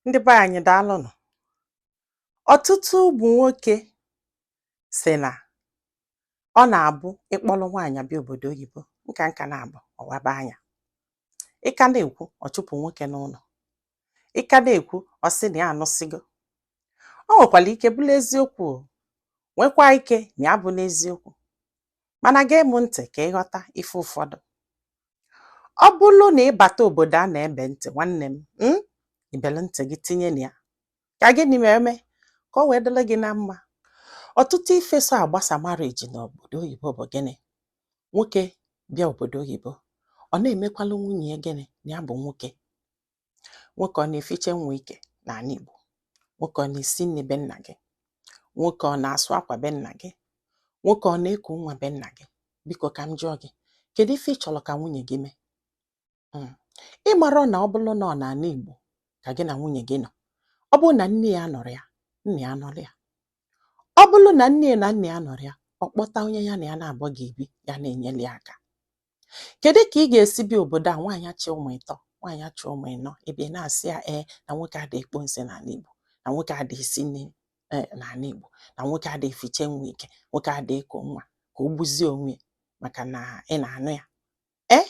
Ndị be anyị, daalụnụ. Ọtụtụ ụmụ nwoke sị na ọ na-abụ ịkpọrọ nwaanyị bịa obodo oyibo, nka nka na-abụ ọwaba anya. Ị ka na-ekwu, ọ chụpụ nwoke n'ụlọ. Ị ka na-ekwu, ọ sị na ya anụsịgo. O nwekwara ike bụrụ eziokwu o, nwekwa ike na ya bụ n'eziokwu. Mana gee m ntị ka ị ghọta ife ụfọdụ. Ọ bụrụ na ị bata obodo a na-ebe ntị, nwanne m, ibelu ntị gị tinye na ya. Ka gịnị ma eme ka o wee dịrị gị na mma. Ọtụtụ ife so agbasa marriage n'obodo oyibo bụ gịnị? Nwoke bịa obodo oyibo, ọ na-emekwalụ nwunye ya gịnị? Na ya bụ nwoke. Nwoke ọ na-efiche nwa ike n'ala Igbo? Nwoke ọ na-esi nri be nna gị? Nwoke ọ na-asụ akwa be nna gị? Nwoke ọ na-eku nwa be nna gị? Biko, ka m jụọ gị, kedu ife ị chọrọ ka nwunye gị mee? Ị marọ na ọ bụrụ na ọ n'ala Igbo ka gị na nwunye gị nọ, ọ bụrụ na nne ya nọrọ ya, nna ya nọrọ ya. Ọ bụrụ na nne ya na nna ya nọrọ ya, ọ kpọta onye ya na ya na-abụọ ga-ebi ya na-enyeli ya aka. Kedu ka ị ga-esi bịa obodo a, nwaanyị achị ụmụ ịtọ, nwaanyị achị ụmụ ịnọ, ebe ị na-asị ya ee na nwoke adịghị ekpo nsị n'ala Igbo, na nwoke adịghị esi nri n'ala Igbo, na nwoke adịghị efiche nwa ike, nwoke adịghị eku nwa, ka o gbuzie onwe ya maka na ị na-anụ ya? Ee,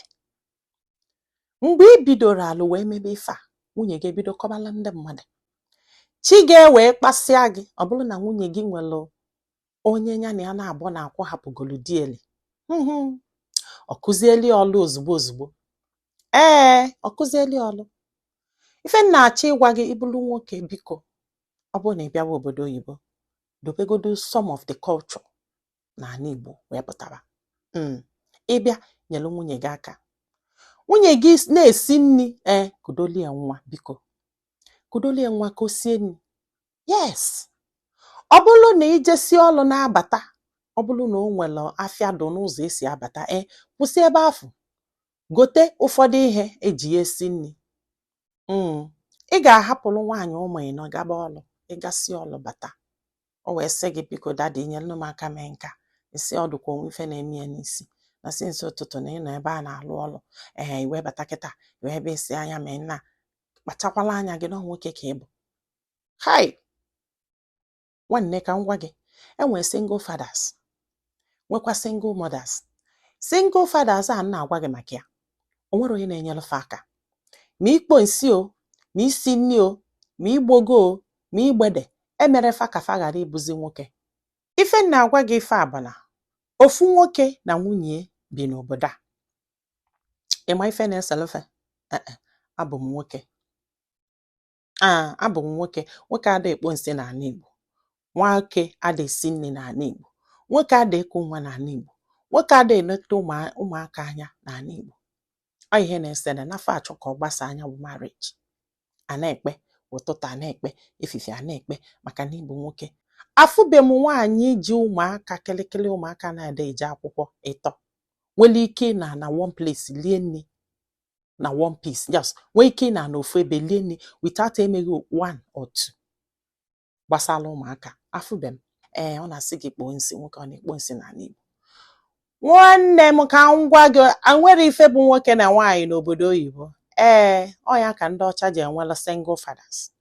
mgbe ị bidoro alụ wee mebe ife a, nwunye gị ebido kọbala ndị mmadụ, chi ga-ewee kpasịa gị. Ọ bụrụ na nwunye gị nwere onye ya na ya na-abụọ na-akwụ hapụgolu dieli, ọ kụzieli ya ọlụ ozugbo ozugbo. Ee, ọ kụzieli ya ọlụ. Ife m na-achọ ịgwa gị, ịbụrụ nwoke, biko, ọ bụrụ na ị bịawa obodo oyibo, dobegodu some of the culture n'ala Igbo wee pụtara. Ịbịa nyere nwunye gị aka, nwunye gị na-esi nri, ee, kudolie nwa, biko, kudolie nwa ka o sie nri. Yes, ọ bụrụ na ijesi ọlụ na-abata, ọ bụrụ na o nwere afịa dụ n'ụzọ esi abata, ee, kwụsị ebe afụ, gote ụfọdụ ihe eji ya esi nri. Ị ga-ahapụrụ nwaanyị ụmụ ịnọ gaba ọlụ, ịgasị ọlụ bata, o wee sị gị, "Biko daddy, nyelụ m aka mee nka." Isi ọ dụkwa onwe ife na-eme ya n'isi na sinsi ụtụtụ na ị nọ ebe a na-alụ ọlụ. Ee, i wee bata kịta wee ebe isi anya mee nna. Kpachakwala anya gị na ọ nwoke ka ị bụ. Hai, nwanne, ka m gwa gị, enwere single fathers, nwekwa single mothers. Single fathers a m na-agwa gị maka ya, o nwere onye na-enyere fa aka, ma ikpo nsị o, ma isi nri o, ma igbogo o, ma igbede emere fa ka fa ghara ịbụzi nwoke. Ife m na-agwa gị ife a bụ na ofu nwoke na nwunye bi n'obodo a. Ịma ife na-eselefe? Ee, abụ m nwoke. Aa, abụ m nwoke. Nwoke ada ekpo nsị n'ala Igbo, nwoke ada esi nri n'ala Igbo, nwoke ada eku nwa n'ala Igbo, nwoke ada eleta ụmụaka anya n'ala Igbo. Ọ ihe na-esene nafa achọ ka ọ gbasa anya bụ marriage. A na-ekpe ụtụtụ, a na-ekpe efifie, a na-ekpe maka na ịbụ nwoke. Afụbe m nwaanyị ji ụmụaka kịlịkịlị, ụmụaka na-ede eje akwụkwọ ịtọ, nwere ike ịnọ na one place lie nri na one piece, just nwee ike ịnọ n'ofu ebe lie nri without emeghị one or two gbasara ụmụaka. Afụbe m. Ee, ọ na-asị gị kpoo nsị. Nwoke ọ na-ekpo nsị n'ala Igbo? Nwanne m, ka m gwa gị, nwere ife bụ nwoke na nwaanyị n'obodo oyibo. Ee, ọ ya ka ndị ọcha ji enwela single fathers,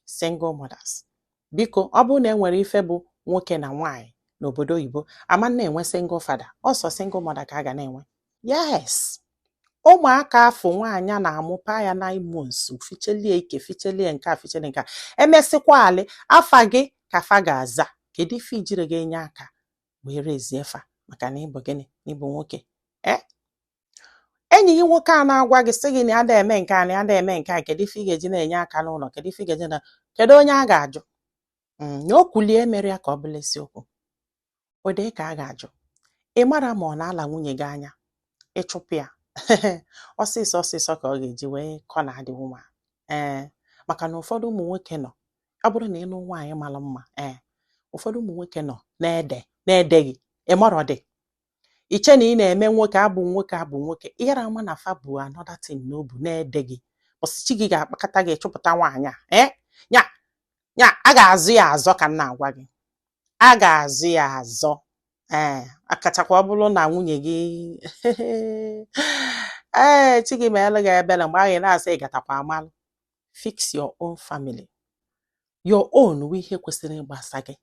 single mothers. Biko, ọ bụrụ na e nwere ife bụ nwoke na nwaanyị n'obodo oyibo, ama na-enwe single father, ọsọ single mother ka a ga na-enwe. Yes, ụmụaka afọ nwaanyị a na-amụpa ya 9 months, fichelie ike, fichelie nke a, fichelie nke a, emesịkwa alị afa gị ka fa ga-aza. Kedu ife ijire ga-enye aka wee rezie fa maka na ịbụ gịnị? Na ịbụ nwoke. Ee, enyi gị nwoke a na-agwa gị, sị gị na ya da eme nke a, na ya da eme nke a, kedu ife ị ga-eji na-enye aka n'ụlọ? Kedu ife ị ga-eji na kedu onye a ga-ajụ? Na o kwulie mere ya ka ọ bụrụ eziokwu, ụdị ka a ga-ajụ. Ị mara ma ọ na-ala nwunye gị anya ịchụpụ ya ọsịsọ ọsịsọ ka ọ ga-eji wee kọ na adị nwa. Ee, maka na ụfọdụ ụmụ nwoke nọ, ọ bụrụ na ịnụ nwaanyị mara mma, ee, ụfọdụ ụmụ nwoke nọ na-ede na-edeghị. Ị marọ dị iche na ị na-eme nwoke, abụ nwoke, abụ nwoke, ịghara ama na fa bụ another thing n'obu na-ede gị. Ọsịchi gị ga-akpakọta gị chụpụta nwaanyị a. Ee, nya nya a ga-azụ ya azọ, ka m na-agwa gị, a ga-azụ ya azọ. Ee, akachakwa ọ bụrụ na nwunye gị, ee, chi gị meelụ gị ebere mgbe ahụ ị na-asị ị gatakwa amalụ. Fix your own family. Your own wụ ihe kwesịrị ịgbasa gị.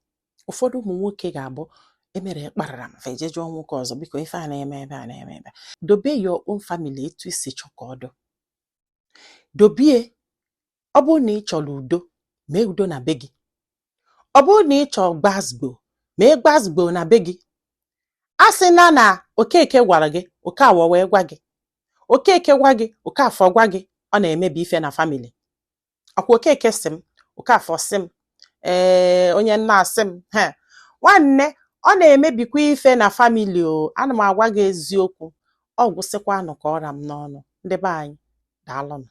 Ụfọdụ ụmụ nwoke ga-abụ emere kparara m fa eje jụọ nwoke ọzọ, biko, ife a na-eme ebe a na-eme ebe a. Dobe your own family etu isi chọ ka ọ dụ, dobie. Ọ bụrụ na ị chọrọ udo, mee udo na be gị. Ọ bụrụ na ị chọrọ gbasgbo, mee gbasgbo na be gị. A sị na na Okeke gwara gị, Okawọ wee gwa gị, Okeke gwa gị, Okafọ gwa gị, ọ na-emebi ife na family. Ọkwa Okeke sị m, Okafọ sị m, ee, onye nna asị m he, nwanne, ọ na-emebikwa ife na family o. Ana m agwa gị eziokwu. Ọ gwụsịkwanụ ka ọra m n'ọnụ. Ndị be anyị, daalụnụ.